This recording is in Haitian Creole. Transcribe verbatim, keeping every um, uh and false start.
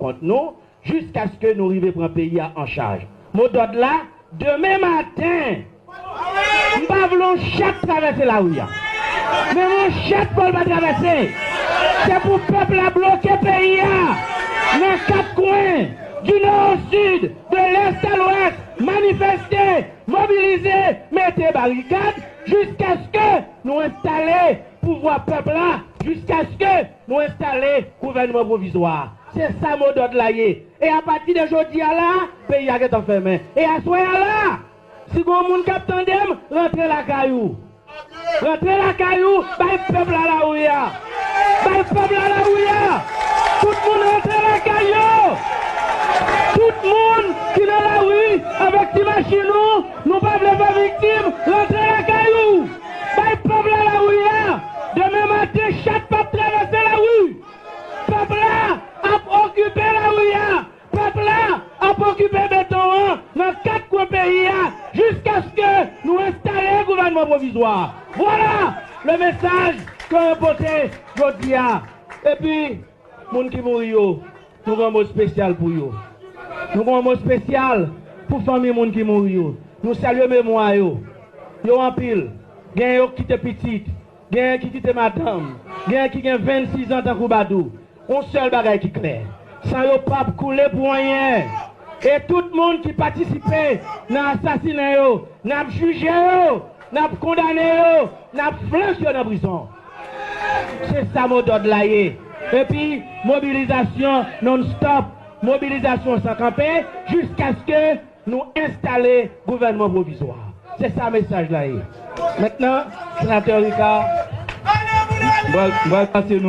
kont nou, jiskaske nou rive pran peyi a an chaj. Modòd la, demen maten, m pa vle yon chat travèse lari a. Men yon chat fò l pa travèse. Se pou pèp la bloke peyi a nan kat kwen, du nord au sud, de l'est à l'ouest, manifeste, mobilize, mete barikad, jiskaske nou enstale pouvwa pèp la, jiskaske nou enstale gouvènman pwovizwa. Se sa modòd la ye. E apati de jodi a la, peyi a gentan fèmen. E aswè a la, si gon moun k ap tande m, rantre lakay ou. Rantre lakay ou, bay pèp la lari a. Bay pèp la lari a. Tout moun rantre lakay yo. Tout moun ki nan lari avèk ti machin ou, nou pa vle fè viktim, rantre lakay ou. Bay pèp la lari a. Demen maten, chat p ap travèse lari. Pèp la ap okipe lari a. Pèp la ap okipe beton an nan kat kwen peyi a jiskaske nou enstale gouvènman pwovizwa. Vwala le mesaj ke mwen pote jodi a. Epi, moun ki mouri yo, nou gen yon mo espesyal pou yo. Nou gen yon mo espesyal pou fanmi moun ki mouri yo. Nou salye memwa yo. Yo anpil. Gen yo ki kite pitit. Genyen ki kite madanm, genyen ki gen vennsis an tankou Badou. Yon sèl bagay ki klè, san yo p ap koule pou anyen. E tout moun ki patisipe nan asasinen yo, n ap jije yo, n ap kondane yo, n ap flank yo nan prizon. Se sa modòd la ye. Epi, mobilizasyon non-stop, mobilizasyon san kanpe, jiskaske nou enstale gouvènman pwovizwa. Se sa mesaj la ye. Mentnan, senatè Ricard, m pral, m pral pase nou